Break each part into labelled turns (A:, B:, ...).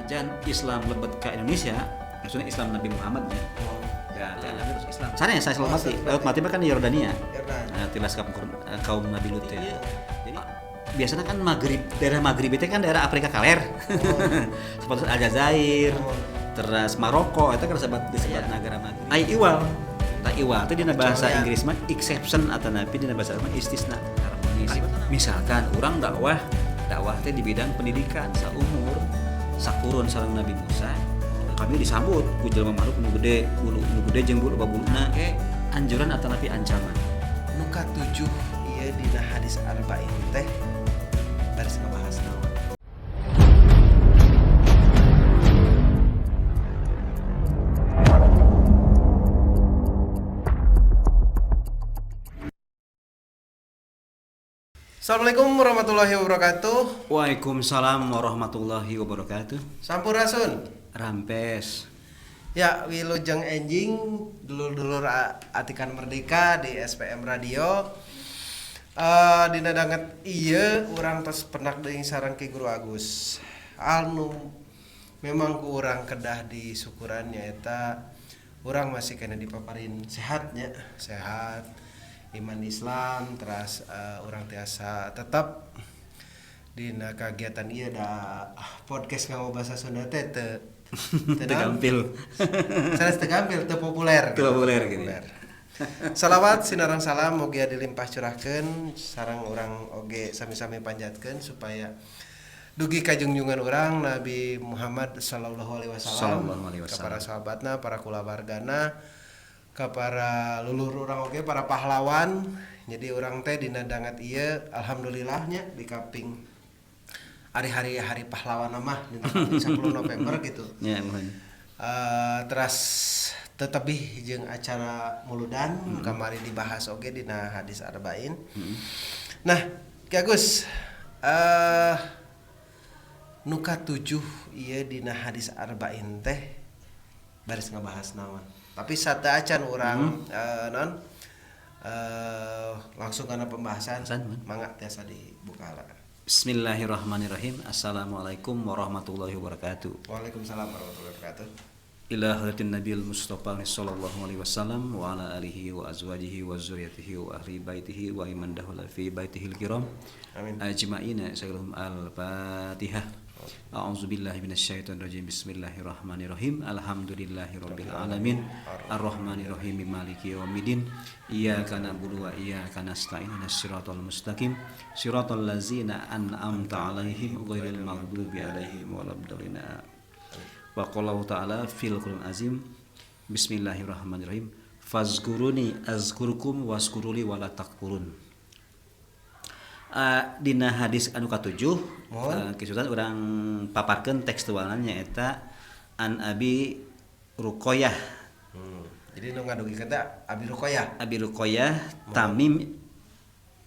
A: Sanajan Islam lebet ke Indonesia, maksudnya Islam Nabi Muhammad ya. Ya, terus Islam. Sana ya saya selalu mati. Laut mati mah kan di Yordania. Nah, tilas kaum Nabi Lut ya. Jadi biasanya kan Maghrib, daerah Maghrib itu kan daerah Afrika Kaler. Seperti Aljazair, terus Maroko itu kan disebut negara Maghrib. Ai iwal. Tak iwal itu dina bahasa Inggris mah exception atau nabi dina bahasa Arab mah istisna harmonis. Misalkan orang dakwah teh di bidang pendidikan saumur sakurun sareng Nabi Musa, kami disambut ku jelema makhluk nu gede, bulu nu gede jeung bulu babuluna. Anjuran atau nabi ancaman.
B: Nu katujuh ieu dina hadis arba'in teh baris ngabahas naon. Assalamualaikum warahmatullahi wabarakatuh.
A: Waalaikumsalam warahmatullahi wabarakatuh.
B: Sampurasun.
A: Rampes.
B: Ya, wilujeng enjing dulur-dulur Atikan Merdeka di SPM Radio. Dina danget ieu urang tos penak deui sareng Ki Guru Agus. Anu memang ku urang kedah di syukuran nyaeta urang masih kena dipaparin sehatnya, sehat iman Islam teras urang tiasa tetap dina kagiatan ieu da podcast nganggo bahasa Sunda teh teu
A: Teu gampil.
B: Sanes teu gampil, teu populer.
A: Teu populer gitu.
B: Salawat sinareng salam mugia dilimpah curahkeun sareng urang oge sami-sami panjatkeun supaya dugi ka jungjungan urang Nabi Muhammad sallallahu alaihi wasallam, ka para sahabatna, para kulawargana, ka para luluhur urang oge, para pahlawan. Jadi urang teh dina dangat ieu alhamdulillahnya di kaping hari-hari hari pahlawan mah dina kaping 10 November gitu.
A: Ya, muhun.
B: Teras tetebih jeung acara muludan kamari dibahas oge dina hadis arba'in. Nah, Ki Agus, nu katujuh ieu dina hadis arba'in teh baris ngabahas naon. Tapi sateuacan urang langsung kana pembahasan, mangga tiasa dibuka lah.
A: Bismillahirrahmanirrahim. Assalamualaikum warahmatullahi wabarakatuh.
B: Waalaikumsalam warahmatullahi wabarakatuh.
A: Ila hadratin Nabil Mustafa sallallahu alaihi wasallam wa ala alihi wa azwajihi wa zurriyyatihi wa ahli baitihi wa iman dakhula fi baitihil kiram.
B: Amin.
A: Ajma'ina sayyidhum al-Fatihah. A'udzu billahi minasyaitonir rajim. Bismillahirrahmanirrahim. Alhamdulillahirabbil alamin. Arrahmanirrahim. Maliki yaumiddin. Iyyaka na'budu wa iyyaka nasta'in. Ihdinas siratal mustaqim. Siratal ladzina an'amta 'alaihim ghairil maghdubi 'alaihim waladdallin. Wa qala ta'ala fil Qur'an azim. Bismillahirrahmanirrahim. Fazkuruni azkurkum waskuruli wala takfurun. Dina hadis anu katujuh kisutan urang paparkeun tekstualna nyaeta an Abi Ruqayyah.
B: Jadi nu ngadugikeun teh Abi Ruqayyah.
A: Abi Ruqayyah Tamim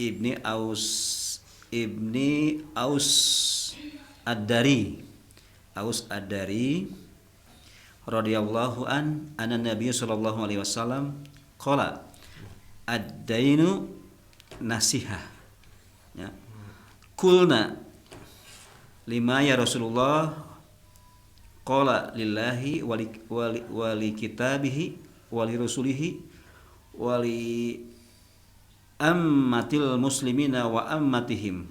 A: ibni Aus Ad-Dari. Aus Ad-Dari radhiyallahu an anna Nabi sallallahu alaihi wasallam qala ad-dainu nasihah. Ya. Kulna lima ya Rasulullah qala lillahi wali kitabihi wali rasulihi wali ammatil muslimina wa ammatihim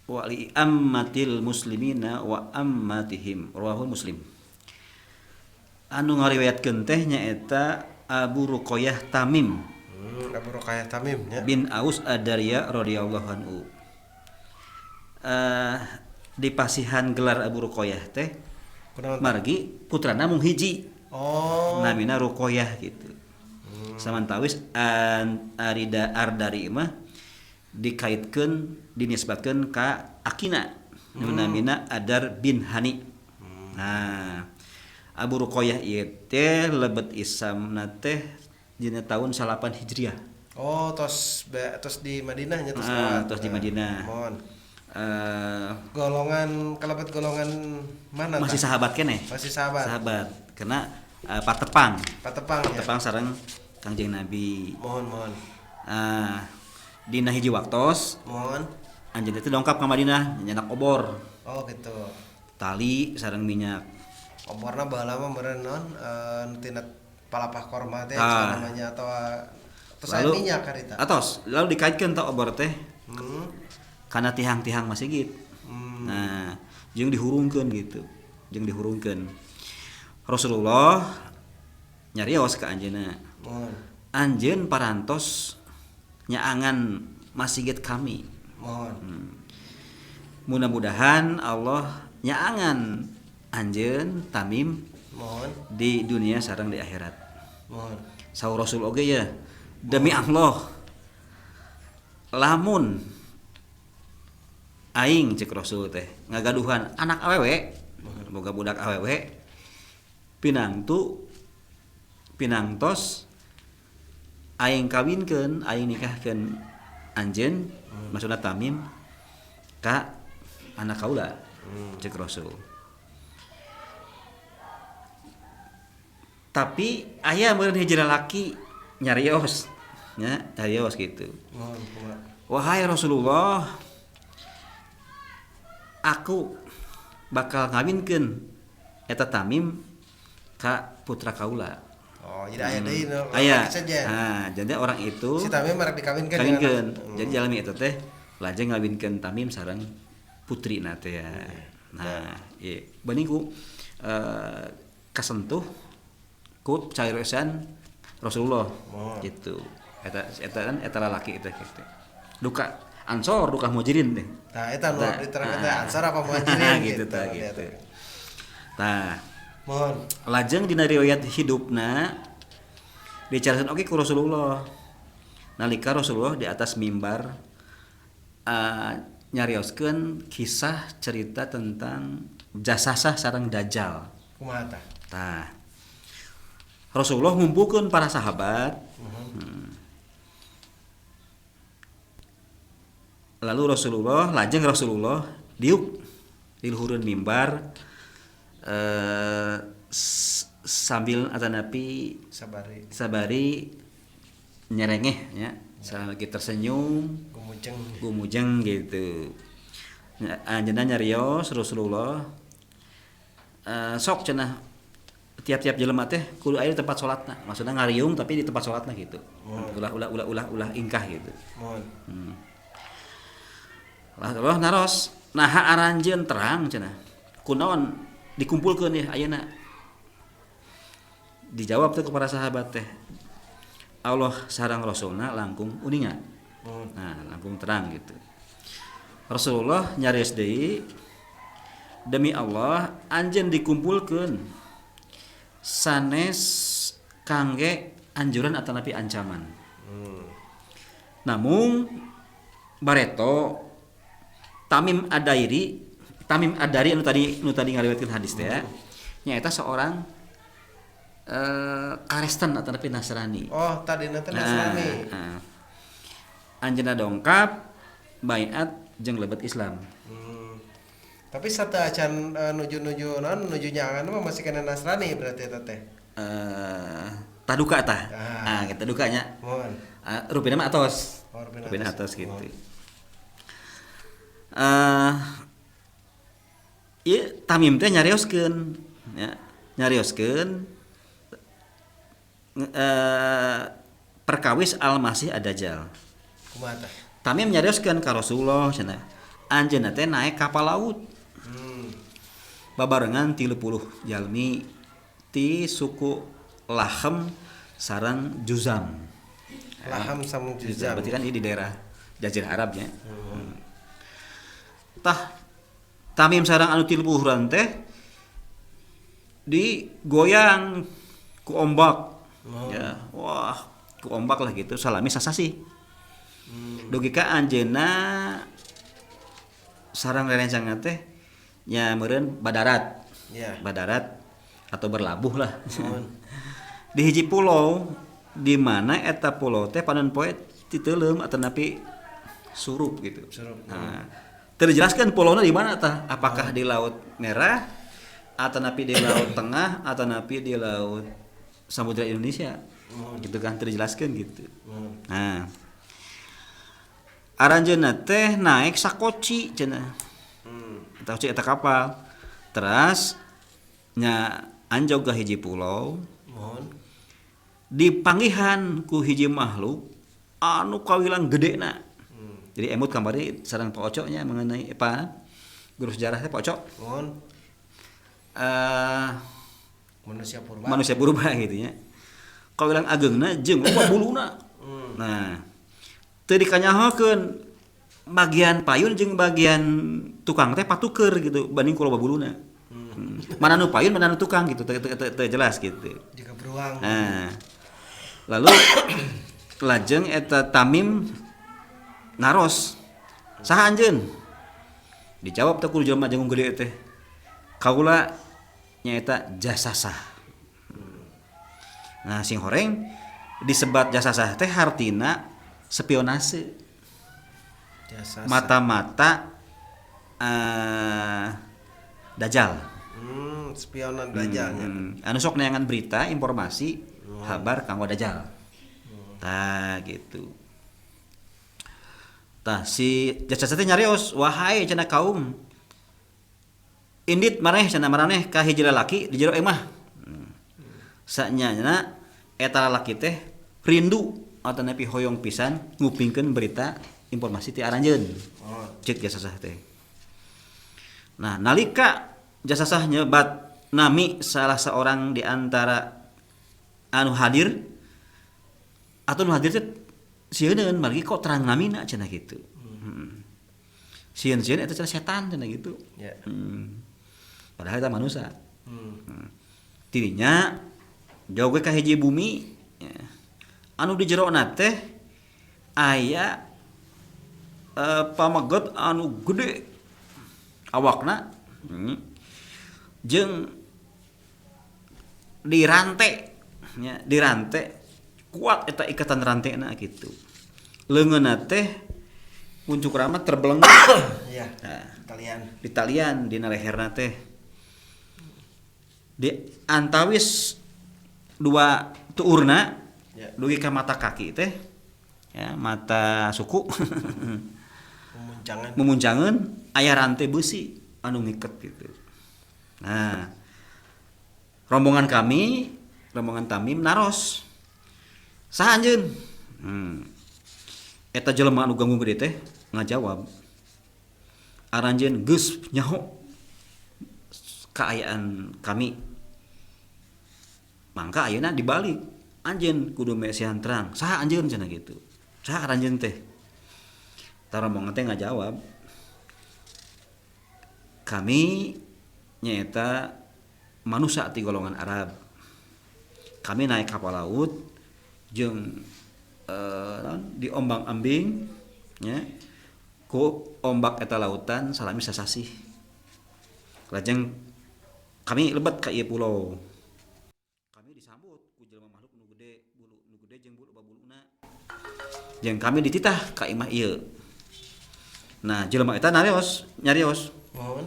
A: wali ammatil muslimina wa ammatihim rawahul Muslim. Anu ngariwayatkeun teh nyaeta Abu Ruqayyah Tamim.
B: Abu Ruqayyah Tamim ya.
A: Bin Aus Ad-Darya radhiyallahu anhu. Dipasihan gelar Abu Ruqayyah teh margi putrana mung hiji.
B: Oh.
A: Namina Ruqayyah gitu. Samantawis Arida Ardari mah dikaitkeun dinisbatkeun ka akina. Namina Adar bin Hani. Nah, Abu Ruqayyah ieu teh lebet Islamna teh dina tahun 8 Hijriah.
B: Oh, tos di Madinah nya tos.
A: Tos di Madinah.
B: Mohon. Golongan kalabat golongan mana?
A: Masih sahabat keneh.
B: Masih sahabat.
A: Sahabat. Karena patepang.
B: Patepang.
A: Patepang ya. Sareng Kangjeng Nabi.
B: Mohon.
A: Dina hiji waktos.
B: Mohon.
A: Anjeun teh dongkap ka Madinah nyandak obor.
B: Oh, gitu.
A: Tali sareng minyak.
B: Oborna baheula mah meureun naon nu tina palapah korma teh namanya atawa terus aya minyak harita.
A: Atos, lalu dikaitkeun tah obor teh. Kana tihang-tihang masjid. Nah, jeung dihurungkeun gitu. Jeung dihurungkeun. Rasulullah nyarios ka anjeunna. Anjeun parantos nyaangan masjid kami. Mudah-mudahan Allah nyaangan anjeun Tamim di dunia sareng di akhirat. Saur Rasul oge ya, demi Allah lamun aing cek Rasul teh ngagaduhan anak awewe, boga budak awewe pinangtu pinangtos aing kawinkeun, aing nikahkeun anjeun, maksudna Tamim ka anak kaula cek Rasul. Tapi aya meureun hiji lalaki nyarios nya, nyarios gitu. Wahai Rasulullah, aku bakal ngawinkeun eta Tamim ka putra kaula.
B: Oh, jadi aya deui nu
A: aya. Nah, jadi orang itu
B: si Tamim marek dikawinkeun.
A: Kawinkeun. Jadi jalmi eta teh lajeng ngawinkeun Tamim sareng putrina teh ya. Nah, ieu beuning ku kasentuh ku cariosan Rasulullah gitu. Eta eta kan eta lalaki eta gitu. Duka Ansor, duka Muhajirin teh.
B: Tah eta nu diterangkeun teh Ansor apa Muhajirin
A: gitu tah gitu. Tah
B: mohon.
A: Lajeng dina riwayat hidupna dicarioskeun oge ku Rasulullah. Nalika Rasulullah di atas mimbar nyarioskeun kisah cerita tentang jasasah sareng Dajjal.
B: Kumaha tah?
A: Tah. Rasulullah ngumpulkeun para sahabat. Lalu Rasulullah, lajeng Rasulullah diuk di luhureun mimbar sambil atanapi sabari nyerengeh nya, lagi tersenyum, gumujeng gitu. Anjeunna nyarios Rasulullah sok cenah tiap-tiap jelema teh kudu aya di tempat salatna. Maksudna ngariung tapi di tempat salatna gitu. Ulah ulah ulah ulah ulah ingkah gitu. Lah naros naha aranjeun terang cenah. Kunaon dikumpulkeun ya ayeuna. Dijawab teh kepada sahabat teh. Allah sareng Rasulna langkung uninga. Nah, langkung terang gitu. Rasulullah nyarios deui, demi Allah anjeun dikumpulkeun sanes kangge anjuran atanapi ancaman. Namun bareto Tamim Ad-Dari anu tadi ngariwayatkeun hadis teh nyaeta seorang Kristen atanapi Nasrani.
B: Oh, tadina teh Nasrani.
A: Nah, anjeunna dongkap baiat jeung lebet Islam.
B: Tapi sateuacan nuju-nuju naon nuju nyaangan mah masih kena Nasrani berarti eta teh.
A: Taduka tah. Ah, kita dukanya.
B: Mohon.
A: Rupina mah atos.
B: Oh,
A: rupina atos gitu. Ieu Tamim teh nyarioskeun ya, nyarioskeun perkawis Al-Masih Ad-Dajjal.
B: Kumaha tah?
A: Tamim nyarioskeun ka Rasulullah cenah. Anjeunna teh naik kapal laut. Babarengan 30 jalmi ti suku Lahem sareng Juzam.
B: Laham sama Juzam.
A: Berarti kan ini di daerah Jazirah Arab nya. Tah Tamim sareng anu 30 urang teh digoyang ku ombak. Ya, wah, ku ombak lah gitu salami sasasi. Dugi ka anjeunna sareng rerencangan teh nya meureun badarat.
B: Yeah.
A: Badarat atau berlabuh lah. Di hiji pulau di mana eta pulau teh panon poe titeuleum atanapi surup gitu.
B: Surup.
A: Nah, terjelaskan pulaunya di mana tah? Apakah di Laut Merah atanapi di Laut Tengah atanapi di Laut Samudra Indonesia? Gitu kan terjelaskan gitu. Nah, aranjeunna teh naik sakoci cenah. Eta koci eta kapal. Teras nya anjog ka hiji pulau.
B: Mohon.
A: Dipanggihan ku hiji makhluk anu kawilang gedena. Jadi emut kamari sareng Pak Oco nya mengenai apa guru sejarah teh Pak Oco.
B: Mohon. Manusia purba.
A: Manusia purba gitu nya. Kawilang ageungna jeung loba buluna. Nah, teu dikanyahokeun bagian payun jeung bagian tukang teh patuker gitu banding ku loba buluna. Mana nu payun mana nu tukang gitu teu jelas gitu.
B: Jika beruang.
A: Nah, lalu lajeng eta Tamim naros saha anjeun? Dijawab teh ku jelema janggung gede teh. Kaula nyaeta Jasasah. Nah, sing horeng disebat Jasasah teh hartina spionase.
B: Jasasah.
A: Mata-mata Dajjal.
B: Spionan Dajjalnya.
A: Anu sok neangan berita, informasi, kabar kanggo Dajjal. Tah gitu. Tah si Jasasah teh nyarios, wahai cenah kaum. Indit maneh cenah maraneh ka hiji lalaki di jero imah. Sanyana eta lalaki teh rindu atanapi hoyong pisan ngupingkeun berita informasi ti aranjeun. Cek Jasasah teh. Nah, nalika Jasasah nyebat nami salah seorang di antara anu hadir atau nu hadir teh sieuneun margi kok terang namina cenah kitu. Sieun-sieun eta cenah setan cenah gitu.
B: Yeah.
A: Padahal eta manusia. Tirinya jauh ka hiji bumi ya. Anu di jerona teh aya pameget anu gede awakna jeung dirante nya, dirante kuat eta ikatan rantena gitu. Leungeunna teh puncuk rama terbelenggu.
B: Iya.
A: Nah,
B: talian.
A: Di talian dina leherna teh. Di antawis dua tuurna
B: ya.
A: Dugi ka mata kaki teh ya, mata suku.
B: Memuncangan.
A: Memuncangan aya rantai besi anu ngiket gitu. Nah, rombongan kami, rombongan Tamim naros. Saha anjeun? Eta jelema anu ganggu gede teh ngajawab. Aranjeun geus nyaho kaayaan kami. Mangka ayeuna dibalik. Anjeun kudu mesihan terang. Saha anjeun cenah gitu. Saha aranjeun teh? Tah rombongan teh ngajawab. Kami nyaeta manusia ti golongan Arab. Kami naik kapal laut jeung diombang-ambing nya ku ombak eta lautan salami sasasih. Lajeng kami lebet ka ieu pulau. Kami disambut ku jelema makhluk nu gede bulu nu gede jeung bulu babuluna. Jeung kami dititah ka imah ieu. Nah, jelema eta nyarios.
B: Mohon.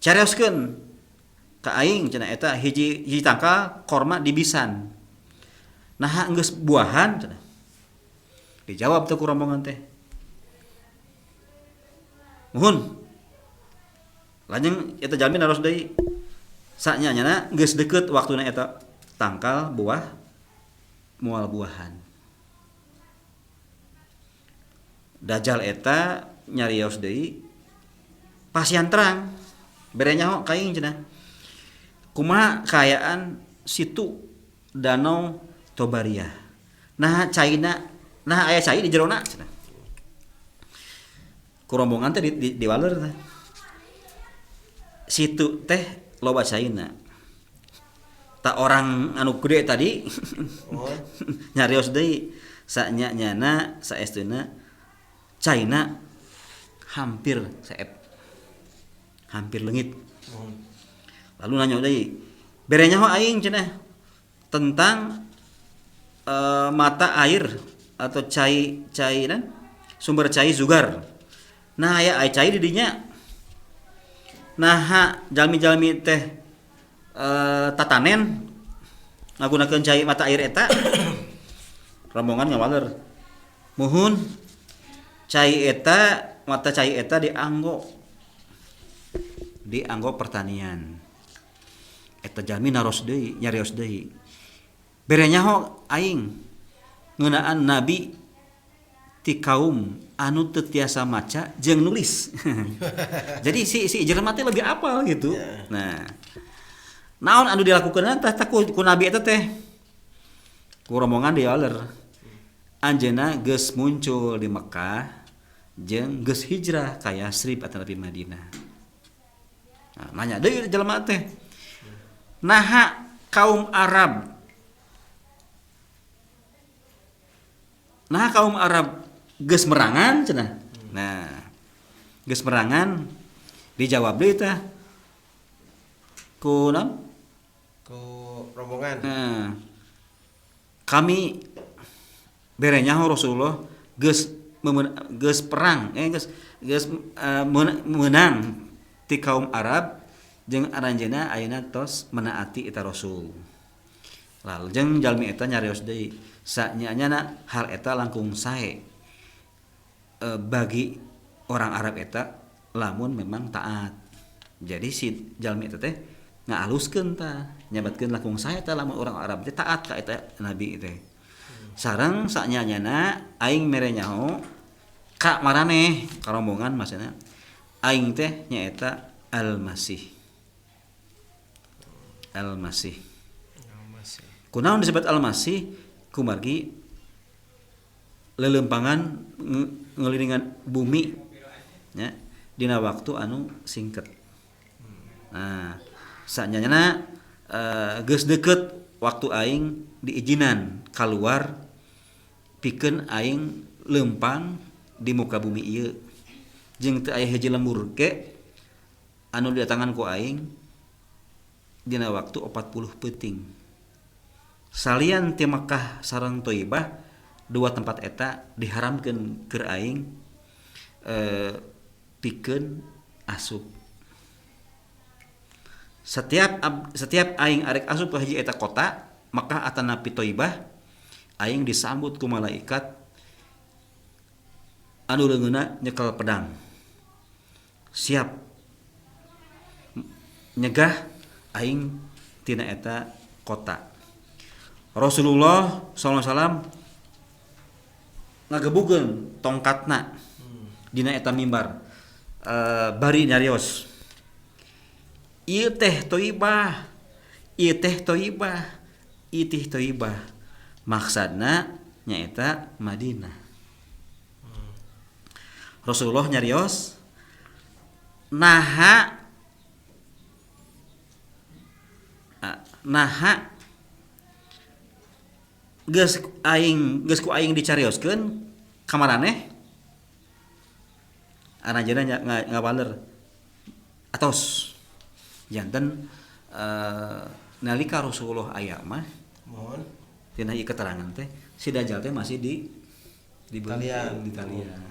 A: Carioskeun ka aing cenah eta hiji hiji tangkal korma dibisan. Nah, geus buahan cenah. Dijawab teh ku rombongan teh. Muhun. Lajeng eta jalmi naros deui. Saknya nyana geus deukeut waktuna eta tangkal buah moal buahan. Dajjal eta nyarios deui pasian terang. Bere nyaho ka aing cenah. Kumaha kaayaan situ Danau Tobaria. Nah caina, nah aya cai di jerona cenah. Ku rombongan teh di waler teh. Situ teh loba caina. Tak orang anu gede tadi nyarios deui saknya nyana saestuna caina hampir seep. Hampir leungit. Lalu nanya deui, bere nyaho aing cenah tentang mata air atau cai cai dan sumber cai Zugar. Nah aya cai di dinya. Nah jalmi-jalmi teh tatanen ngagunakeun cai mata air eta. Rombongan ngawaler. Muhun cai eta mata cai eta dianggo dianggo pertanian. Eta jalmi naros deui, nyarios deui. Bere nyaho aing ngeunaan nabi ti kaum anu teu tiasa maca jeung nulis. Jadi si jelema teh lebih apal gitu.
B: Yeah.
A: Nah, naon anu dilakukeun teh ku nabi eta teh? Ku rombongan dialer. Anjeunna geus muncul di Mekah jeung geus hijrah ka Yasrib atanapi Madinah. Nah, nanya deui jelema teh. Naha kaum Arab? Nah kaum Arab geus merangan cenah. Nah, geus merangan dijawab deui tah ku naon?
B: Ku rombongan.
A: Nah, kami bere nyaho Rasulullah geus geus perang, geus menang ti kaum Arab jeung aranjeuna ayeuna tos menaati eta Rasul. Lalu jeung jalmi eta nyarios deui sanyana hal eta langkung sae bagi orang Arab eta lamun memang taat. Jadi si jalmi eta teh ngaaluskeun tah, nyabatkeun langkung sae tah lamun orang Arab teh taat ka eta nabi teh. Sareng sanyana aing mere nyaho ka maraneh ka rombongan maksudna aing teh nyaeta Al-Masih. Al-Masih. Kunaon disebut Al-Masih? Kumargi lelempangan ngelilingan bumi nya dina waktu anu singket. Nah, sanyana geus deukeut waktu aing diizinan kaluar pikeun aing lempang di muka bumi ieu. Jeung teu aya hiji lembur ge anu didatangan ku aing dina waktu 40 peuting. Salian ti Mekah sareng Thaibah dua tempat eta diharamkeun keur aing pikeun asup. Setiap aing arek asup ka hiji eta kota Mekah atanapi Thaibah aing disambut ku malaikat anu leungeunna nyekel pedang. Siap nyegah aing tina eta kota. Rasulullah sallallahu alaihi wasallam ngagebugeun tongkatna dina eta mimbar bari nyarios. Ieu teh Thaibah, ieu teh Thaibah, ieu teh Thaibah. Maksudna nyaeta Madinah. Rasulullah nyarios naha geus ku aing dicarioskeun ka maraneh aranjeunna ngawaler atos janten nalika Rasulullah aya mah
B: mohon
A: tina ieu keterangan teh si Dajjal teh masih di talian di talian.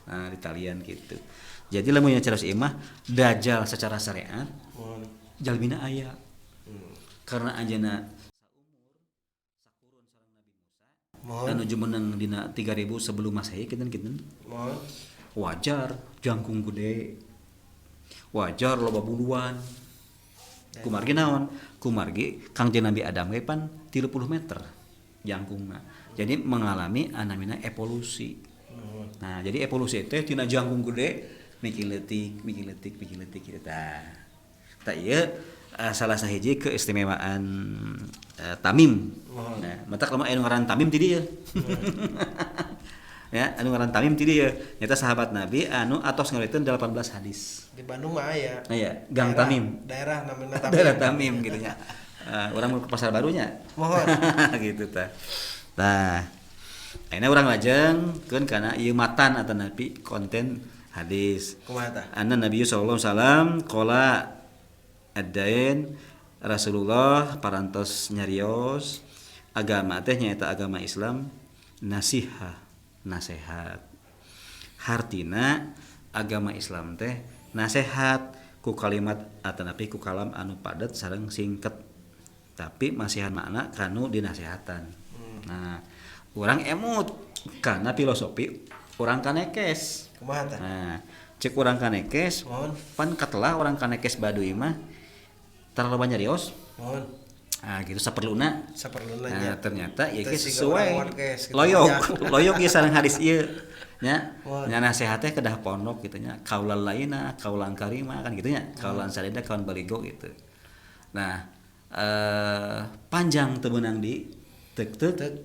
A: Nah, di talian gitu. Jadi lamun nya carios ieu mah Dajjal secara syariat jalmina aya. Karena anjeunna anu jumeneng dina 3000 sebelum Masehi kinten-kinten. Wajar jangkung gede. Wajar loba buluan. Kumargi naon? Kumargi Kangjeng Nabi Adam ge pan 30 meter jangkungna. Jadi mengalami anamina evolusi. Nah, jadi evolusi teh tina jangkung gede makin leutik, makin leutik, makin leutik kitu tah. Tah ieu salah sahiji keistimewaan Tamim. Nah, matak lamun anu ngaran Tamim ti dieu. Ya, anu ngaran Tamim ti dieu. Nyata sahabat Nabi anu atos ngariwayatkeun 18 hadis.
B: Di Bandung mah aya.
A: Nah, ya, Gang
B: daerah,
A: Tamim.
B: Daerah namanya Tamim.
A: Daerah Tamim gitu nya. Urang mau ke pasar barunya.
B: Mohon.
A: Gitu tah. Tah. Ayeuna urang lajeng keun kana ieu matan atanapi konten hadis.
B: Kumaha tah?
A: Anna Nabi sallallahu alaihi wasallam qala ad-dain Rasulullah parantos nyarios agama teh nyaeta agama Islam nasihah, nasehat. Hartina agama Islam teh nasehat ku kalimat atanapi ku kalam anu padet sareng singket tapi masihan makna kanu dinasehatan. Nah, urang emut karena filosofi urang kanekes.
B: Kumaha tah?
A: Nah, Cek urang kanekes, pan katelah urang kanekes Baduy mah terlalu banyak rios. Ah gitu saperluna.
B: Saperluna
A: nah,
B: nya.
A: Ternyata ieu
B: Teu
A: ge
B: siga
A: sesuai.
B: urang podcast gitu
A: Loyok,
B: nya.
A: Loyok ieu sareng hadis ieu. Nya,
B: Mohon.
A: nya nasihat teh kedah pondok gitu nya. Kaulan lainna, kaulan karima kan gitu nya. Kaulan salida, kaulan baligo gitu. Nah, panjang teu meunang di tek-tek,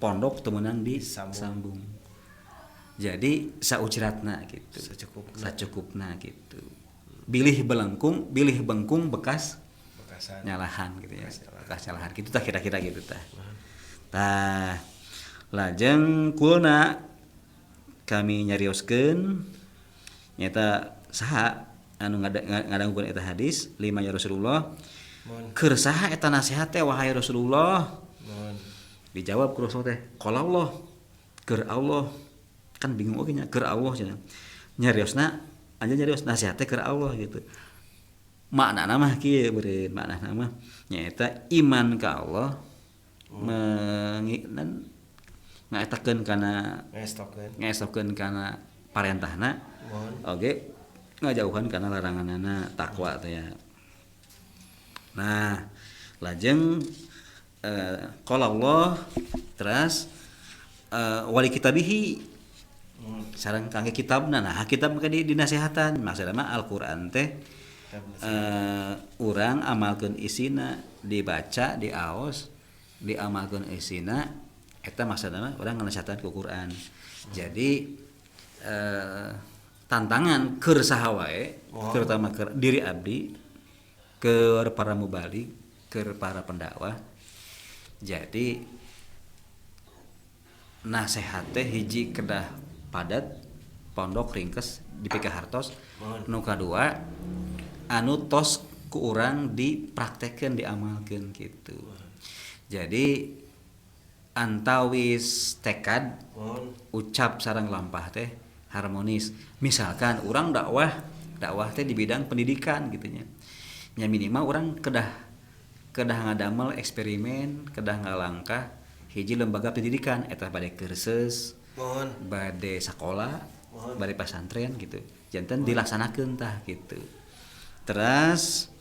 A: pondok teu meunang di
B: Sambung.
A: sambung. Jadi saucratna gitu.
B: Sacukupna.
A: Sacukupna gitu. Bilih belengkung, bilih bengkung bekas
B: bekasan.
A: Nyalahan gitu ya.
B: Bekas nyalahan.
A: Bekas nyalahan gitu tah kira-kira gitu tah. Tah lajeng kulna kami nyarioskeun nyata saha anu ngadangukeun eta hadis lima ya Rasulullah.
B: Mohon.
A: Keur saha eta nasihat teh wahai Rasulullah?
B: Mohon.
A: Dijawab ku Rasul teh qala Allah, keur Allah. Kan bingung oge nya keur Allah cenah. Nyariosna anjeun nyarios nasihat teh keur Allah gitu. Maknana mah kieu beureun, maknana mah nyaeta iman ka Allah menginan ngaetakeun kana
B: Ngestokeun.
A: Ngestokeun kana parentahna.
B: Mohon.
A: Oge ngajauhan kana laranganana, takwa teh ya. Nah, lajeng qala Allah teras wali kitabihi sareng kangge kitabna. Nah, kitab mah di dinasehatan maksudna mah Al-Qur'an teh urang amalkeun isina, dibaca, diaos, diamalkeun isina eta maksudna mah urang nganasehatan ku Quran. Jadi tantangan keur saha wae, terutama keur diri abdi, keur para mubalig, keur para pendakwah. Jadi nasehat teh hiji kedah padat, pondok ringkes dipikahartos. Nu kadua anu tos ku urang dipraktekeun, diamalkeun gitu. Jadi antawis tekad,
B: Mohon.
A: ucap sareng lampah teh harmonis. Misalkan urang dakwah teh di bidang pendidikan gitu nya. Nya minimal urang kedah ngadamel eksperimen, kedah ngalangkah hiji lembaga pendidikan eta bade kursus,
B: Mohon.
A: bade sakola,
B: Mohon.
A: bade pasantren gitu. Janten dilaksanakeun tah gitu. Terus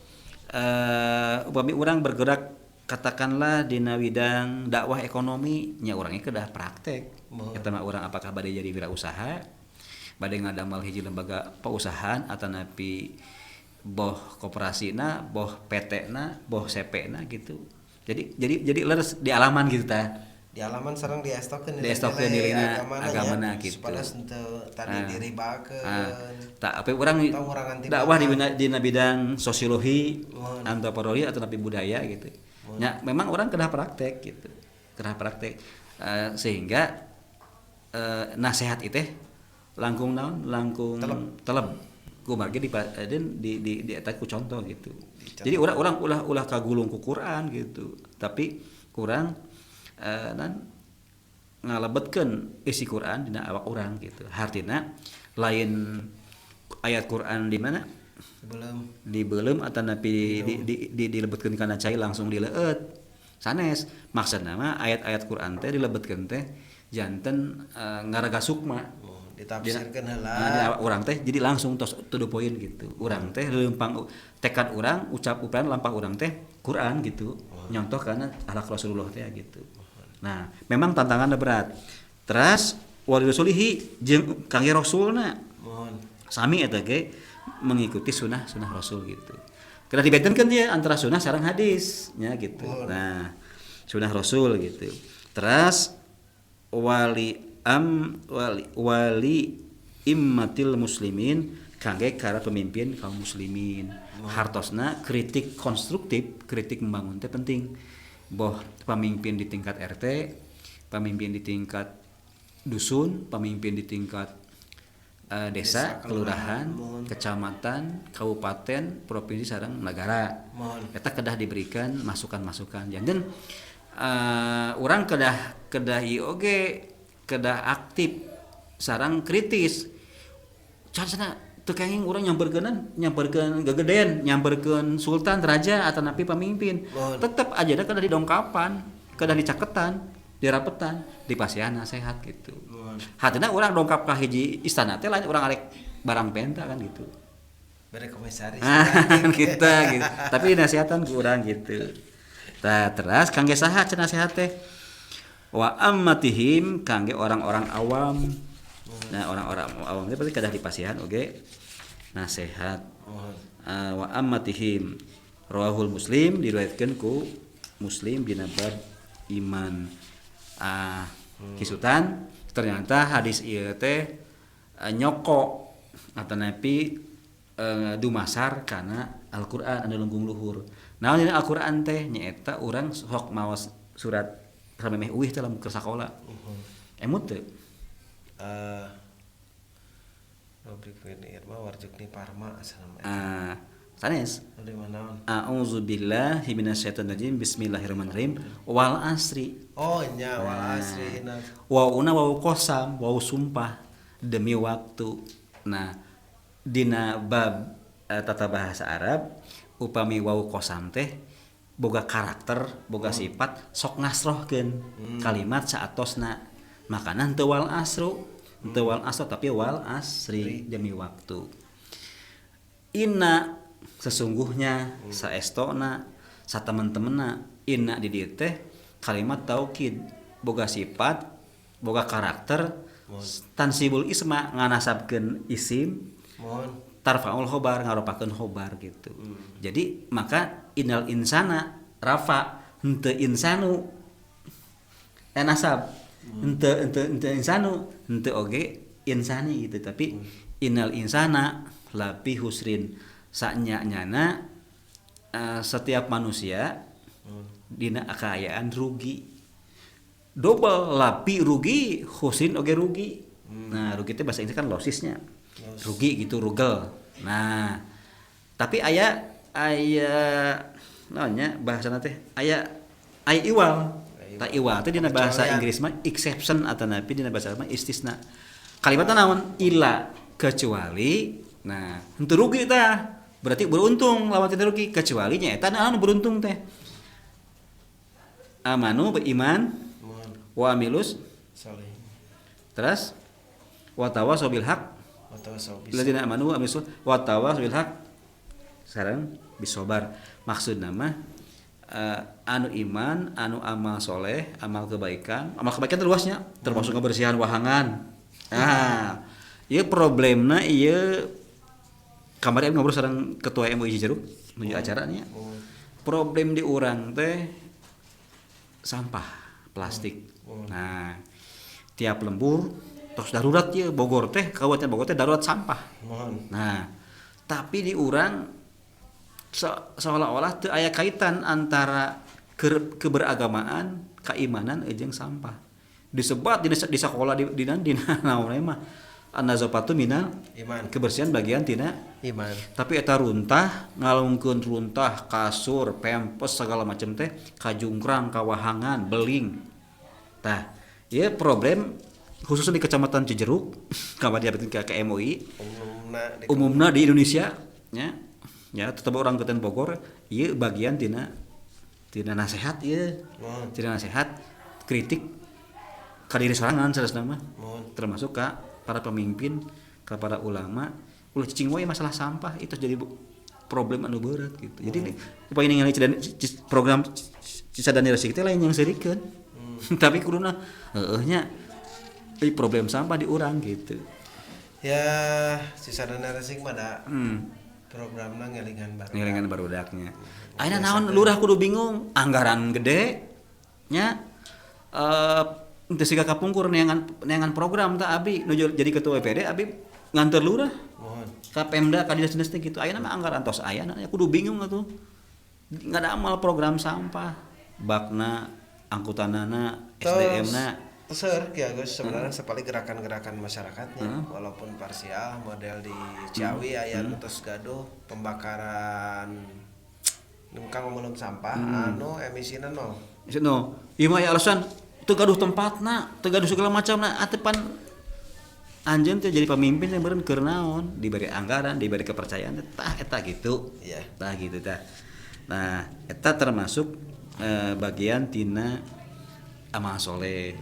A: upami urang bergerak katakanlah dina bidang dakwah ekonomi nya urangnya kedah praktek.
B: Mohon.
A: Eta mah urang apakah bade jadi wirausaha, bade ngadamel hiji lembaga pausahaan atanapi boh koperasina, boh PT na, boh CP na gitu. Jadi leres di alaman gitu tah.
B: Di alaman sareng diestokeun
A: Diestokeun nilai agamana gitu.
B: Supaya henteu tadi diribakeun.
A: Tak apa urang
B: Atau ngurangan timbangan.
A: dakwah di dina bidang sosiologi,
B: Mohon.
A: antropologi atau napi budaya gitu. Ya, memang orang kedah praktek gitu. Kedah praktek. Sehingga nasihat itu langkung naon, langkung
B: Telep.
A: telep. Kumargi di eta ku contoh gitu. Jadi urang ulah kagulung ku Quran gitu. Tapi kurang nan ngalebetkeun isi Quran dina awak urang gitu. Hartina lain ayat Quran di mana?
B: Belum.
A: Dibelem atau napi dilebetkeun kana cai langsung dileueut. Sanes maksudna mah ayat-ayat Quran teh dilebetkeun teh janten ngaraga sukma.
B: Oh, ditafsirkeun heula.
A: Nah, dina awak urang teh jadi langsung tos to the point gitu. Urang teh leumpang tekad urang, ucap urang, lampah urang teh Quran gitu. Nyontoh kana akhlak Rasulullah teh gitu. Nah, memang tantangannya berat. Terus wali rasulihi jeung kangge rasulna.
B: Mohon.
A: Sami eta ge mengikuti sunah-sunah Rasul gitu. Karena dibedenkeun dia antara sunah sareng hadis nya gitu.
B: Mohon.
A: Nah, sunah Rasul gitu. Terus wali immatil muslimin kangge para pemimpin kaum muslimin. Hartosna kritik konstruktif, kritik membangun teh penting. Boh pemimpin di tingkat RT, pemimpin di tingkat dusun, pemimpin di tingkat desa,
B: Desa,
A: kelurahan,
B: kelurahan,
A: kecamatan, kabupaten, provinsi sareng negara.
B: Mohon.
A: Eta kedah diberikan masukan-masukan. Janten urang kedah ieu oge, kedah aktif sareng kritis. Can sana teu kenging urang nyamperkeun gegeden, nyamperkeun sultan, raja atau napi pamimpin.
B: Mohon.
A: Tetep aja da kedah didongkapan, kedah dicaketan, dirapetan, dipasihan nasihat gitu.
B: Mohon.
A: Hatina urang dongkap ka hiji istana teh lain urang arek barang penta kan gitu.
B: Bere komisaris.
A: Kita gitu. Tapi nasihatan kurang gitu. Tah teras kangge saha cenah nasihat teh? Wa ammatihim kangge orang-orang awam. Nah, orang-orang awam teh pasti kadah dipasihan oge nasihat. Wa ammatihim rawahul Muslim, diriwayatkeun ku Muslim dina bab iman. Kisutan ternyata hadis ieu teh nyoko atanapi dumasar kana Al-Qur'an anu lunggung luhur. Naon dina Al-Qur'an teh nyaeta urang sok maos surat samemeh uih teh lamun keur sakola. Emut teu?
B: Warjukni Parma asal.
A: Sanes. A'udzubillahi minasyaitonirrajim. Bismillahirrahmanirrahim. Wal asri.
B: Oh nya wal asri.
A: Wauna wawu kosam, wawu sumpah demi waktu. Nah, dina bab tata bahasa Arab upami wawu kosam teh boga karakter, boga sifat sok ngasrohkeun kalimat saatosna. Makana henteu wal asru, henteu wal asru tapi wal asri demi waktu. Inna sesungguhnya saestona satemen-temenna, inna di dieu teh kalimat taukid boga sifat, boga karakter tansibul isma nganasabkeun isim, tarfaul khobar ngaropakeun khobar gitu. Jadi maka innal insana rafa henteu insanu nasab henteu insanu henteu oge insani gitu, tapi innal insana lapi husrin saknya-nyana setiap manusia dina kaayaan rugi double lapi rugi husrin oge rugi. Nah rugi itu bahasa Inggris kan losisnya rugi gitu, rugel. Nah tapi aya naonnya bahasana teh aya iwal. Ta iwal teh dina bahasa Inggris mah exception atanapi dina bahasa Arab mah istisna. Kalimatna naon? Illa kecuali. Nah, henteu rugi tah. Berarti beruntung lawan teu rugi kecuali nya eta anu beruntung teh. Amanu beriman wa amilus
B: saleh.
A: Terus wa tawasau bil haq
B: wa tawasau bis.
A: Alladzina amanu wa amilus wa tawasau bil haq sareng bisobar. Maksudna mah anu iman, anu amal soleh, amal kebaikan. Amal kebaikan terluasnya termasuk kebersihan wahangan. Nah, ieu problemna ieu kamari ngobrol sareng ketua MUI Cijeruk menuju acaranya. Problem di urang teh sampah plastik. Nah, tiap lembur terus darurat ya Bogor teh, kabupaten Bogor teh darurat sampah. Nah, tapi di urang seolah-olah teu aya kaitan antara keberagamaan, keimanan jeung sampah. Disebat di sekolah di dina naon mah an-nazafatu minal iman, kebersihan bagian tina
B: iman.
A: Tapi eta runtah, ngalungkeun runtah, kasur, pempes segala macam teh kajungkrang, kawahangan, beling. Tah, ieu problem khususnya di Kecamatan Cijeruk, kamari diabetin ke MUI. Umumna di Indonesia nya. Ya, tetep orang Kabupaten Bogor ieu bagian tina nasihat ieu. Tina nasihat kritik ka diri sorangan sanesna mah. Termasuk ka para pemimpin, ka para ulama, ulah cicing wae masalah sampah itu jadi problem anu berat gitu. Jadi upaya ningali program Cisadane Resik teh lain yang seurikeun. Tapi kuduna heueuh nya problem sampah di urang gitu.
B: Ya, Cisadane Resik mah da programna ngelingan barudak.
A: Ngelingan barudaknya. Ayeuna naon lurah kudu bingung, anggaran gede nya teu siga kapungkur neangan program tah abi nu jadi ketua WPD abi nganter lurah. Ka Pemda ka dinas-dinas teh gitu. Ayeuna mah anggaran tos aya kudu bingung atuh. Ngadamal program sampah, bakna, angkutanana, SDM-na.
B: Seur Ki Agus sebenarnya sepali gerakan-gerakan masyarakatnya walaupun parsial model di Ciawi aya nu tos gaduh pembakaran kang ngomong sampah anu emisina nol.
A: No, ieu mah aya alasan teu gaduh tempatna, teu gaduh segala macamna, atepan anjeun teh jadi pemimpin yang beureun keur naon, diberi anggaran, diberi kepercayaan tah eta gitu.
B: Iya.
A: Tah gitu tah. Nah, eta termasuk bagian tina amal soleh.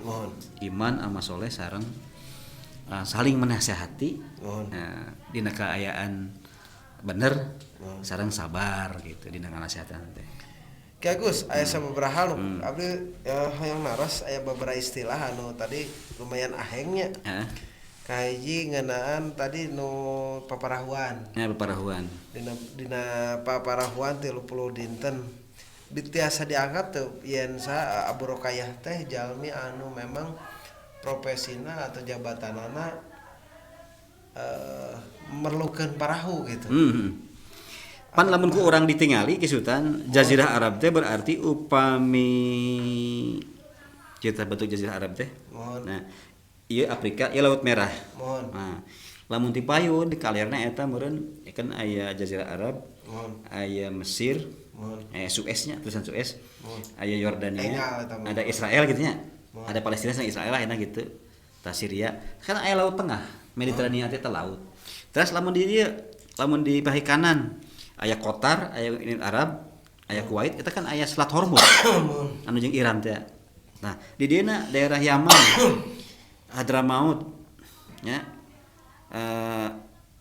A: Iman amal soleh sareng Saling menasehati. Dina kaayaan bener sareng sabar gitu dina nganasehatan teh.
B: Ki Agus, aya sababaraha hal abdi hoyong naros, aya beberapa istilah anu tadi lumayan ahengnya. Kahiji ngeunaan tadi nu paparahuan.
A: Ya, paparahuan.
B: Dina paparahuan 30 dinten. Tiasa dianggap teu yen sa Abu Rokayah teh jalmi anu memang profesina atau jabatanana merlukeun parahu gitu.
A: Pan lamun ku urang ditingali Ki Sultan, Jazirah Arab teh berarti upami kita bentuk Jazirah Arab teh. Nah, ieu Afrika, ieu Laut Merah. Nah, lamun ti payun di kalerna eta meureun kan aya Jazirah Arab, aya Mesir, aya Sueznya, tulisan Suez, aya Yordania, ada Israel gitu nya. Ada Palestina sama Israel lah enak gitu. Tah Syria, kan aya Laut Tengah, Mediterania teh laut. Terus lamun di dieu, lamun di pahik kanan aya Qatar, aya Uni Arab, aya Kuwait, itu kan aya Selat Hormuz. Anu jeung Iran teh. Nah, di dieu daerah Yaman, Hadramaut, nya,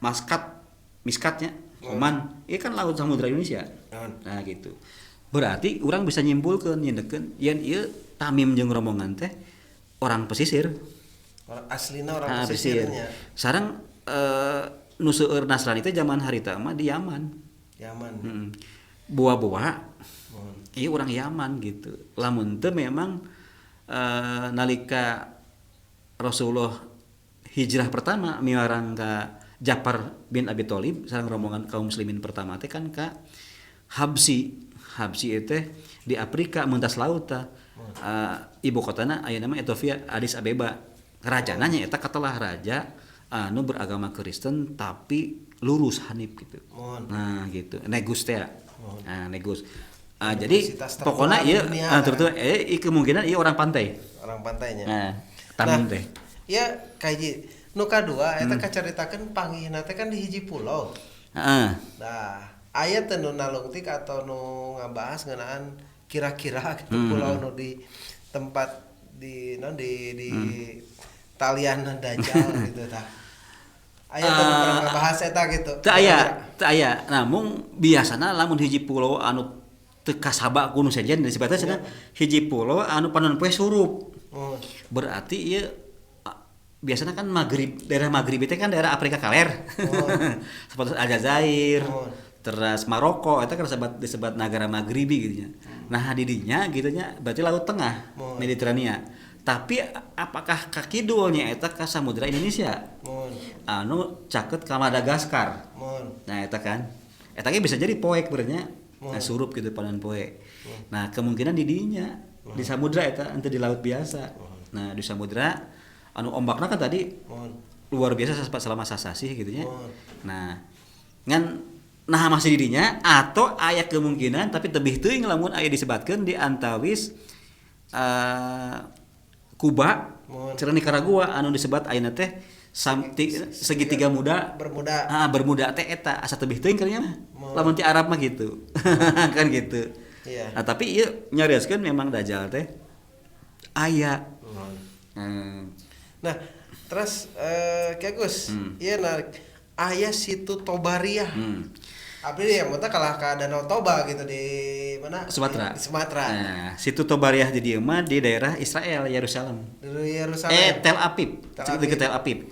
A: Maskat, Miskatnya, Oman, ieu kan laut Samudra Indonesia. Nah, gitu. Berarti urang bisa nyimpulkeun nyendekeun yen ieu Tamim jeung rombongan teh orang pesisir.
B: Orang aslina orang pesisirnya.
A: Sareng nu seueur Nasrani teh zaman harita mah di Yaman.
B: Yaman.
A: Buah-buah. Ieu orang Yaman gitu. Lamun teu memang nalika Rasulullah hijrah pertama miwarang ka Ja'far bin Abi Thalib sareng rombongan kaum muslimin pertama teh kan ka Habsi. Habsi teh di Afrika mentas laut tah. Ibu kotana ayeuna mah Ethiopia, Addis Abeba. Rajana nya eta katelah raja anu beragama Kristen tapi lurus hanif gitu. Nah gitu, Negus teh. Nah, Negus. Jadi pokoknya ieu kemungkinan ieu orang pantai.
B: Orang pantainya.
A: Nah, Tamim teh.
B: Ieu kahiji nu kadua eta kacaritakeun panggihna teh kan di hiji pulau.
A: Heeh.
B: Nah, aya teh nu nalungtik atau nu ngabahas ngeunaan kira-kira gitu pulau nu di tempat di non di talian Dajjal gitu tah. Aya teh nu pernah ngabahas eta gitu.
A: Teu aya. Namun biasana lamun hiji pulau anu teu kasaba ku nu sejen disebutna cenah hiji pulau anu panon poe surup. Berarti ieu biasanya kan Maghrib, daerah Maghrib itu kan daerah Afrika Kaler. Seperti Aljazair, terus Maroko, itu kan disebut negara Maghribi gitu nya. Nah, di dinya gitu nya berarti Laut Tengah, Mediterania. Tapi apakah kakidulnya eta ka Samudra Indonesia? Anu caket ka Madagaskar. Nah, eta kan. Eta ge bisa jadi poek berenya. Nah, surup gitu panon poe. Nah, kemungkinan di dinya di samudra eta henteu di laut biasa. Nah, di samudra anu ombakna kan tadi luar biasa selama sasasih gitu nya. Nah, ngan nah masih didinya atau aya kemungkinan tapi tebih teuing lamun aya disebatkeun di antawis Kuba sareng Nicaragua anu disebat ayeuna teh segitiga muda
B: Bermuda.
A: Ah, Bermuda teh eta asa tebih teuing kayaknya mah. Lamun ti Arab mah gitu. Kan gitu.
B: Iya.
A: Nah, tapi ieu nyarioskeun memang Dajjal teh aya.
B: Nah, terus Ki Agus, ieu narik aya situ Tobariah. Abdi ya mata kalah ka Danau Toba gitu di mana?
A: Sumatera.
B: Di Sumatera.
A: Nah, situ Tobariah di dieu mah di daerah Israel, Yerusalem.
B: Di Yerusalem.
A: Tel Aviv. Dekat Tel Aviv.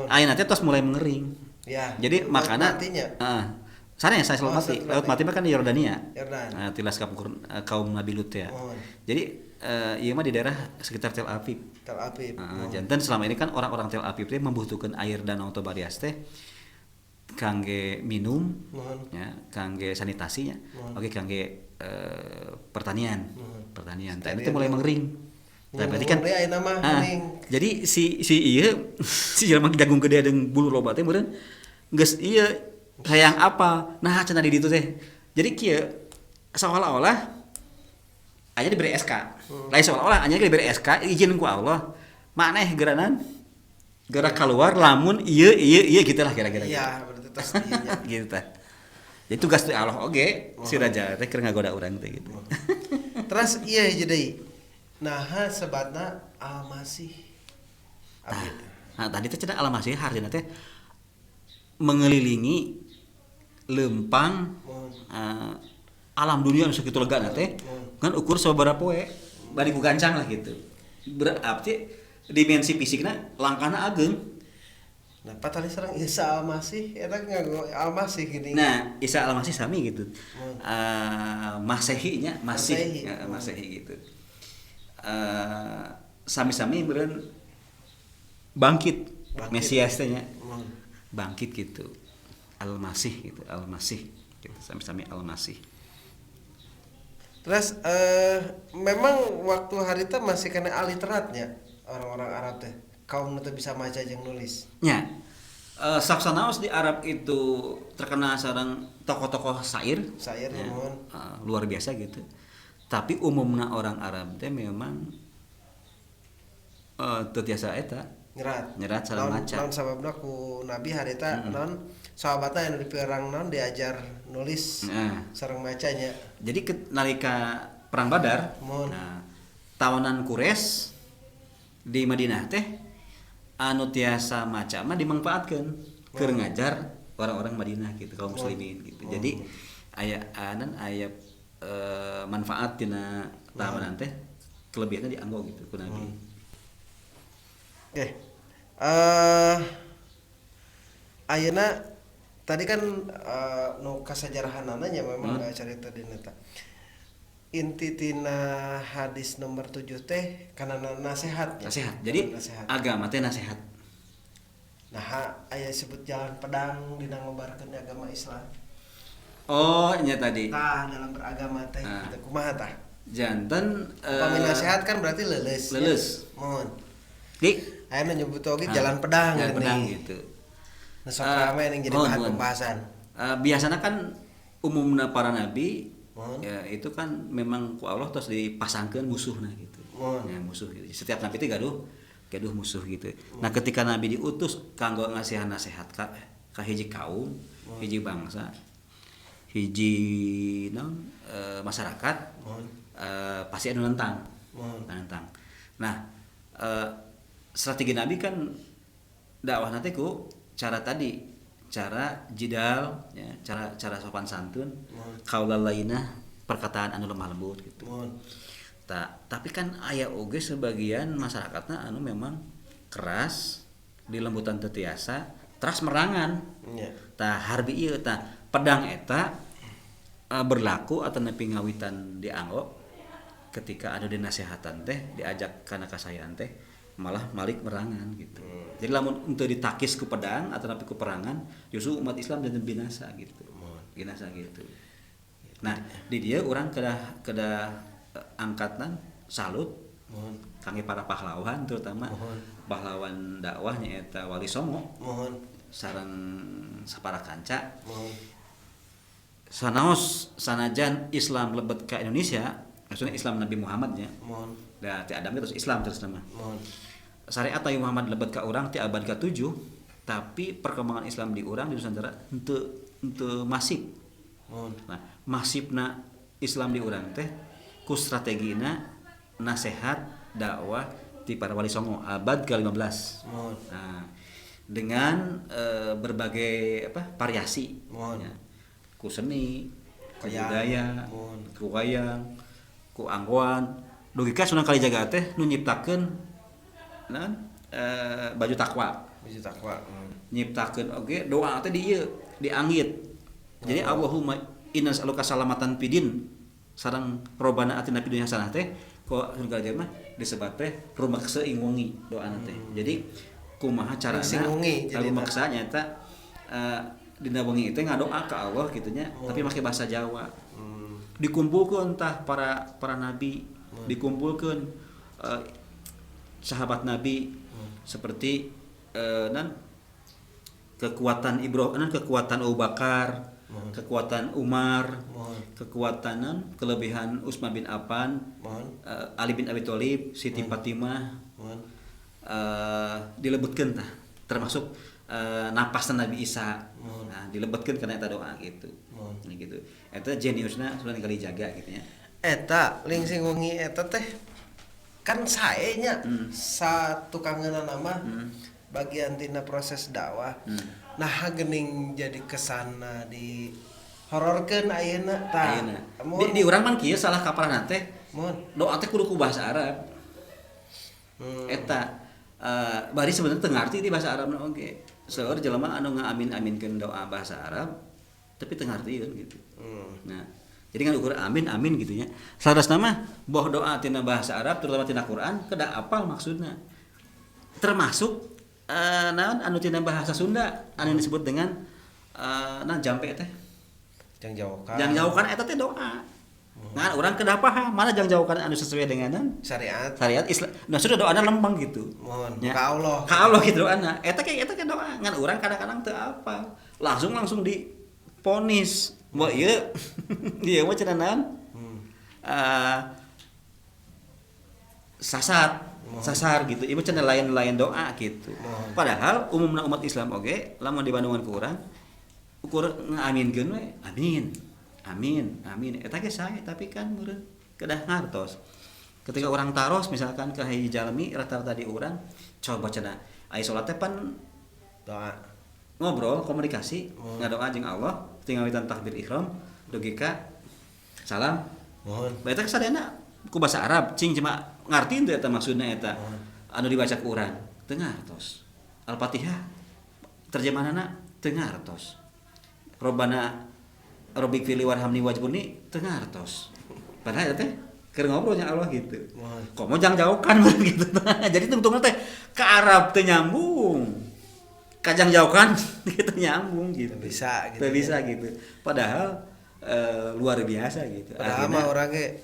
A: Ayeuna teh tos mulai mengering.
B: Ya.
A: Jadi makana heeh. Sana ya saya selalu mati. Laut mati mah kan di Yordania.
B: Yordan.
A: Nah, tilas kaum Nabi Lut ya. Jadi ieu mah di daerah sekitar Tel Aviv.
B: Tel Aviv.
A: Janten selama ini kan orang-orang Tel Aviv teh membutuhkan air Danau Tobarias teh kangge minum, ya, kangge sanitasinya, oke kangge pertanian, pertanian. Tah itu mulai mengering. Nah, berarti kan jadi si ieu si jelema jagung gede jeung bulu loba teh meureun geus ieu hayang apa? Nah, cenah di ditu teh. Jadi kieu seolah-olah anya diberi SK. Lain seolah-olah anya diberi SK izin ku Allah. Maneh geranan gerak keluar lamun ieu ieu ieu gitulah kira-kira.
B: Iya, berarti tos ieu nya.
A: Gitu tah. Jadi tugas teh Allah oge, si raja teh keur ngagoda urang teh gitu.
B: Terus ieu hiji deui. Naha sebatna Al-Masih.
A: Nah, tadi teh cenah Al-Masih hartina teh mengelilingi lempang alam dunia nu sakitu legana teh ngan ukur sababaraha poe bari ku gancang lah gitu. Berarti dimensi fisikna langkahna ageng.
B: Nah, patali sareng Isa Al-Masih eta nganggo Al-Masih gini.
A: Nah, Isa Al-Masih sami gitu. Masehi nya, Masih, ya, Masehi gitu. Sami-sami meureun bangkit. Mesias teh nya. Bangkit gitu. Al-Masih gitu, Al-Masih gitu, sami-sami Al-Masih.
B: Terus memang waktu harita masih kena aliteratnya orang-orang Arab teh. Kaum teu bisa maca jeung nulis.
A: Nya. Saksanaos di Arab itu terkenal sareng tokoh-tokoh syair.
B: Syair
A: ya,
B: nuhun.
A: Luar biasa gitu. Tapi umumna orang Arab teh memang teu tiasa eta. Nyerat sareng maca.
B: Naon sababna ku Nabi harita naon sahabatna anu diperang naon diajar nulis sareng macanya.
A: Jadi nalika perang Badar, nah, tawanan Quraisy di Madinah teh anu tiasa maca mah dimangfaatkeun keur ngajar orang-orang Madinah gitu, kaum muslimin gitu. Jadi aya anan aya manfaat tina tawanan teh kelebihannya dianggo gitu ku Nabi.
B: Oke. Ayeuna tadi kan nu kasajarahanana nya memang carita dina eta. Inti tina hadis nomor 7 teh kana nasihat.
A: Nasihat. Jadi
B: nasihat.
A: Agama teh nasihat.
B: Nah, aya sebut jalan pedang dina ngobarkeun agama Islam.
A: Oh, nya tadi.
B: Tah dalam beragama teh kitu kumaha tah?
A: Janten
B: upami nasihat kan berarti leuleus.
A: Leuleus.
B: Mohon.
A: Di
B: aya nyebut oge jalan pedang
A: jalan pedang gitu.
B: Nah, sok rame yang jadi bahan pembahasan.
A: Biasanya kan umumna para nabi ya, itu kan memang ku Allah terus dipasangkeun musuhna gitu. Ya, musuh gitu. Setiap nabi itu gaduh musuh gitu. Nah, ketika nabi diutus kanggo ngasihan nasihat ka hiji kaum, hiji bangsa, hiji naon masyarakat, pasti anu nentang. Nentang. Nah, strategi nabi kan dakwah nanti ku cara tadi, cara jidal ya, cara sopan santun, kaulal lainah, perkataan anu lemah lembut gitu. Tapi kan aya oge sebagian masyarakatna anu memang keras, di lembutan teu tiasa, teras merangan. Tah harbi ieu tah pedang eta berlaku atau nepi ngawitan dianggo ketika anu dinasehatan teh diajak kana kasayaan teh malah malik merangan gitu. Jadi lamun untuk ditakis ku pedang atau napi ku perangan, justru umat Islam dan binasa gitu. Binasa gitu. Nah, di dia orang kedah angkatan salut kangge para pahlawan, terutama pahlawan dakwah nyaeta Wali Songo. Sareng sapara kanca. Sanaos sanajan Islam lebet ka Indonesia, maksudnya Islam Nabi Muhammad nya. Da ti Adam terus Islam terus nama. Syariat Nabi Muhammad lebet ka urang ti abad ke-7, tapi perkembangan Islam di urang di Nusantara henteu masif. Nah, masifna Islam di urang teh ku strategina nasihat dakwah ti para Wali Songo abad ke-15. Nah, dengan berbagai variasi. Ya. Ku seni, ku budaya, ku wayang, ku anggoan. Dugi ka Sunan Kalijaga teh nu nyiptakeun baju takwa.
B: Baju takwa.
A: Nyiptakeun oge doa teh di ieu, dianggit. Jadi Allahumma inna nas'aluka salamatan fidin sareng robana atina fid dunya hasanah teh ku Sunan Kalijaga mah disebat teh rumaksa ing wengi doana teh. Jadi kumaha carana rumaksa nyaeta dina wengi teh ngadoa ka Allah kitu nya, tapi make bahasa Jawa. Dikumpulkeun tah para nabi, dikumpulkeun sahabat nabi seperti kekuatan Ibrahim, kekuatan Abu Bakar, kekuatan Umar, kekuatan kelebihan Utsman bin Affan, Ali bin Abi Thalib, Siti Fatimah, dilebetkeun tah, termasuk napasna Nabi Isa. Nah, dilebetkeun kana eta doa gitu. Nah, gitu. Eta jeniusna Sunan Kalijaga gitu nya.
B: Eta lingsing wengi eta teh kan sae nya satukangeunana mah Bagian tina proses dakwah. Nah, geuning jadi kesana di hororkeun ayeuna tah.
A: Ayeuna. Di urang pan kieu salah kaprahna teh.
B: Mun.
A: Doa teh kudu ku bahasa Arab. Eta bari sebenarnya teu ngarti di bahasa Arabna oge. Seueur jelema anu ngaamin-aminkeun doa bahasa Arab tapi teu ngartieun gitu. Nah, jadi kan ukur amin amin gitu nya. Salarasna mah boh doa tina bahasa Arab terutama tina Quran kedah apal maksudna. Termasuk naon anu tina bahasa Sunda anu disebut dengan nah jampe teh.
B: Jangjaukan.
A: Jangjaukan eta teh doa. Nah, urang kedah paham mana jangjaukan anu sesuai dengan
B: syariat.
A: Syariat Islam. Nah, sudah doana lempeng gitu.
B: Mohon
A: ya.
B: Ka Allah.
A: Ka Allah gitu doana. Eta ke doa. Ngan urang kadang-kadang teu apal. Langsung diponis. Wah, ieu ieu mah cenah naon? Sasar gitu. Ieu mah cenah lain-lain doa gitu.
B: Mohon.
A: Padahal umumna umat Islam oge lamun dibandungan ku urang ukur ngaaminkeun we amin. Amin, amin. Eta ge sae tapi kan meureun kedah ngartos. Ketika orang taros misalkan ke hiji jalmi rata-rata di urang coba cenah aya salat teh pan
B: doa
A: ngobrol komunikasi ngadoa jeung Allah tinggal witan takbir ihram dugi ka salam.
B: Mohon.
A: Eta sadayana ku bahasa Arab cing cuma ngarti teu eta maksudna eta. Anu dibaca ku urang teu ngartos. Al-Fatihah terjemahanna teu ngartos. Robbana Robbik fili warhamni wajburni teu ngartos. Padahal teh keur ngobrol nya Allah gitu. Komo jangjaukan gitu. Jadi tungtungna teh ke Arab teu nyambung. Ka jangjaukan gitu nyambung gitu.
B: Bisa gitu.
A: Teu bisa gitu. Padahal luar biasa gitu.
B: Padahal mah urang ge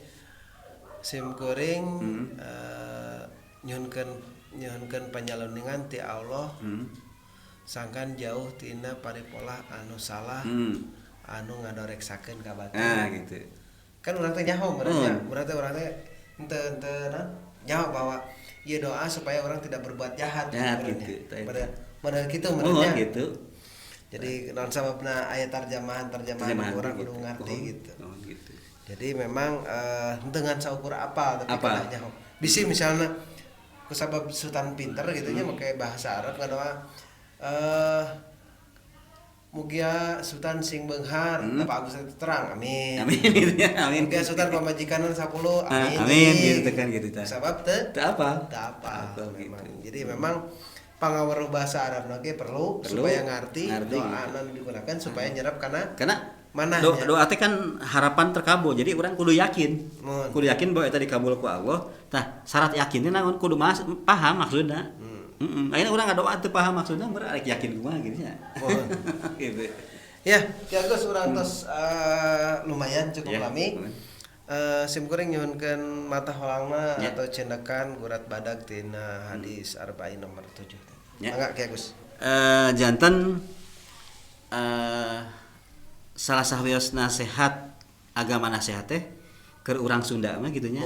B: sim kuring nyuhunkeun panjaluningan ti Allah. Sangkan jauh tina paripolah anu salah. Anu ngadoreksakeun ka batur.
A: Nah, gitu.
B: Kan urang teh nyaho berarti urang teh henteu nyaho bahwa ieu doa supaya orang tidak berbuat jahat
A: ya, gitu.
B: Padahal kitu meureun
A: gitu.
B: Jadi naon sababna aya terjemahan urang kudu ngarti gitu.
A: Gitu.
B: Jadi memang dengan saukur apa tapi kana nyaho. Bisi misalna ku sabab sultan pinter gitu nya make bahasa Arab ngadoa mugia sultan sing beunghar, Bapak Agus terang, amin.
A: Amin gitu ya, amin.
B: Mugia sultan pamajikanna 10, amin.
A: Amin gitu kan gitu tah.
B: Sabab teu
A: teu apa?
B: Teu apa.
A: Gitu.
B: Jadi memang pangaweruh bahasa Arab ge perlu supaya ngarti doa anu digunakan supaya nyerap kana manah
A: doa teh kan harapan terkabul. Jadi urang kudu yakin. Kudu yakin bahwa eta dikabul ku Allah. Tah syarat yakinnya naon kudu paham maksudna. Akhirnya orang ngadoa teu paham maksudna meureun arek yakin kumaha gitu nya. Gitu.
B: Ya, Ki Agus urang tos lumayan cukup lami. Sim kuring nyuhunkeun mata holangna atau cendekan gurat badag tina hadis arba'in nomor 7.
A: Ya.
B: Mangga Ki Agus.
A: Janten salah sawios nasehat agama nasehat teh keur urang Sunda mah gitu nya.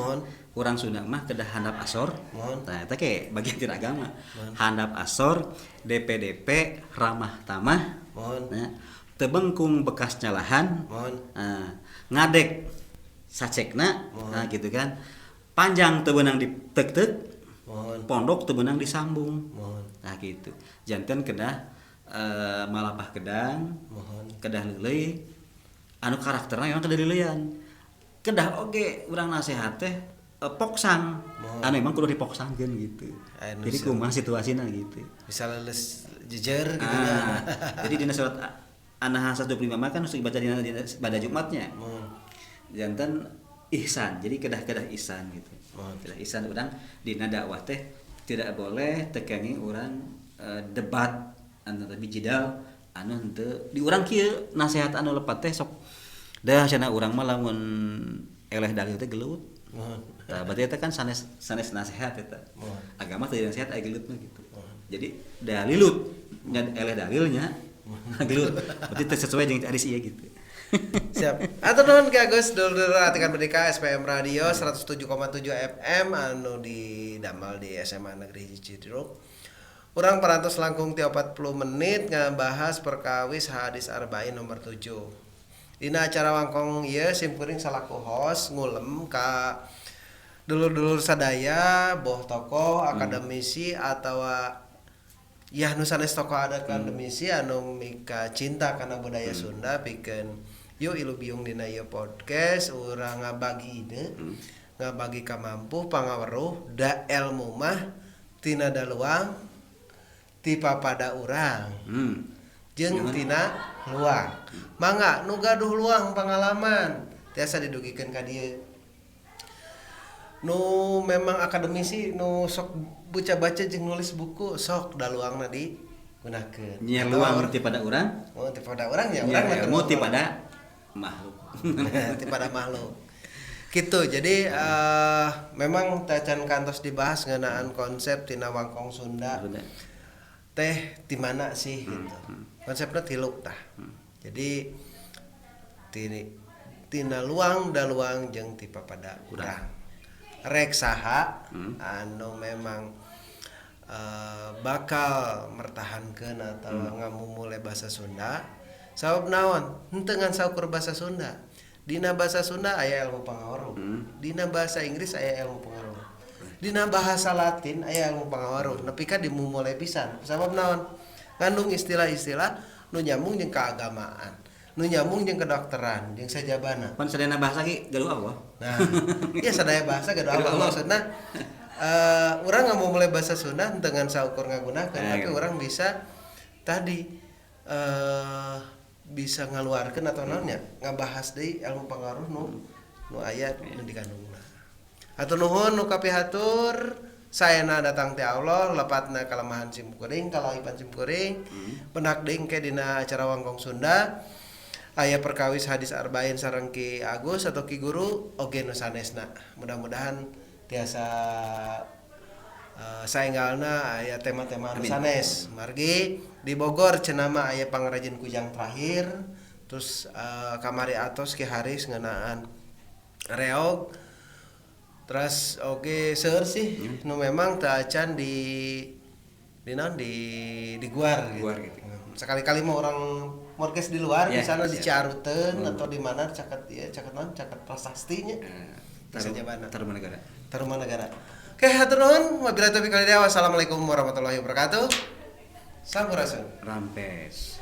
A: Urang Sunda mah kedah handap asor. Nah, eta ke bagian tina agama. Handap asor, DPDP, ramah tamah. Nah, tebengkung bekas nyalahan. Nah, ngadek sacekna, nah gitu kan. Panjang teu beunang ditek-tek. Pondok teu beunang disambung. Nah gitu. Janten kedah malapah kedang, kedah leuleuy anu karakterna memang kedah leuleyan. Kedah oge urang nasehat teh poksang. Anu emang kudu dipoksangkeun gitu. Jadi kumaha situasina gitu.
B: Bisa leuleus jejer gitu nya.
A: Jadi dina surat An-Nahl 125 mah kan harus dibaca dina pada Jumatnya. Janten ihsan. Jadi kedah-kedah ihsan gitu. Kedah ihsan urang dina dakwah teh tidak boleh tekenging urang debat anu tapi jidal anu henteu di urang kieu nasehat anu lepat teh sok dah cenah urang mah lamun eleh dalil teh gelut. Tah berarti eta kan sanes nasehat eta. Agama teh nasihat aya gelut mah gitu. Jadi dalilut nya eleh dalilnya gelut. Berarti teh sesuai jeung hadis ieu gitu.
B: Siap. Atur nuhun Ki Agus, dulur-dulur Atikan Merdeka SPM Radio 107,7 FM anu didamal di SMA Negeri Cijeruk. Urang parantos langkung ti 40 menit ngabahas perkawis hadis arba'in nomor 7. Dina acara wangkong ieu simkuring salaku host ngulem ka dulur-dulur sadaya boh tokoh akademisi atawa Ya nu sanes tokoh adat akademisi anu mika cinta kana budaya Sunda pikeun yuk ilubiung dina ieu podcast urang ngabagi ide, ngabagi kamampuh pangaweruh da elmu mah tina daluang ti papada urang. Jeung tina luang. Mangga nu gaduh luang pengalaman tiasa didugikeun ka dieu. Nu memang akademisi nu sok baca-baca jeung nulis buku sok daluangna digunakeun.
A: Nyiar luang ti pada urang.
B: Oh, ti pada urang ya, urang
A: ilmu ti pada makhluk.
B: Ti pada makhluk. Gitu. Jadi memang tacan kantos dibahas ngeunaan konsep tina Wangkong Sunda. Teh di mana sih gitu. Konsepnya tilu tah. Jadi tina luang daluang jeung ti papada urang. Rek saha anu memang bakal mertahankeun atau ngamumule bahasa Sunda. Sabab naon? Henteu ngan saukur bahasa Sunda. Dina bahasa Sunda aya ilmu pangaweruh. Dina bahasa Inggris aya ilmu pangaweruh. Dina bahasa Latin aya ilmu pangaweruh. Nepi ka dimumule pisan. Sabab naon? Ngandung istilah-istilah nu nyambung jeung keagamaan, nu nyambung jeung kedokteran, jeung sajabana.
A: Pan sadayana bahasa ge gaduh Allah.
B: Nah, iya sadaya bahasa gaduh Allah maksudna. Urang ngamumule bahasa Sunda henteu ngan saukur ngagunakeun, tapi urang bisa tadi bisa ngaluarkeun atau naonnya ngabahas deui ilmu pangaruh nu aya nu dikandungna. Hatur nuhun nu kapihatur, saena datang ti Allah, lepatna kalemahan sim kuring, kalaipan sim kuring. Pendak deui engke dina acara Wangkong Sunda aya perkawis hadis arba'in sareng Ki Agus atau Ki Guru oge nu sanesna. Mudah-mudahan tiasa saenggalna aya tema-tema anu sanes. Margi di Bogor cenah mah aya pangrajin kujang terakhir, terus kamari atos Ki Haris ngeunaan reog. Terus oge seueur sih nu memang teu acan di naon di guar gitu.
A: Gitu.
B: Sekali-kali mah orang podcast di luar, misalnya di Ciaruteun atau di mana caket ya, caket naon, caket prasastinya.
A: Tarumanegara.
B: Tarumanegara. Oke, hatur nuhun. Wabillahi taufiq wal hidayah. Wassalamualaikum warahmatullahi wabarakatuh. Sampurasun.
A: Rampes.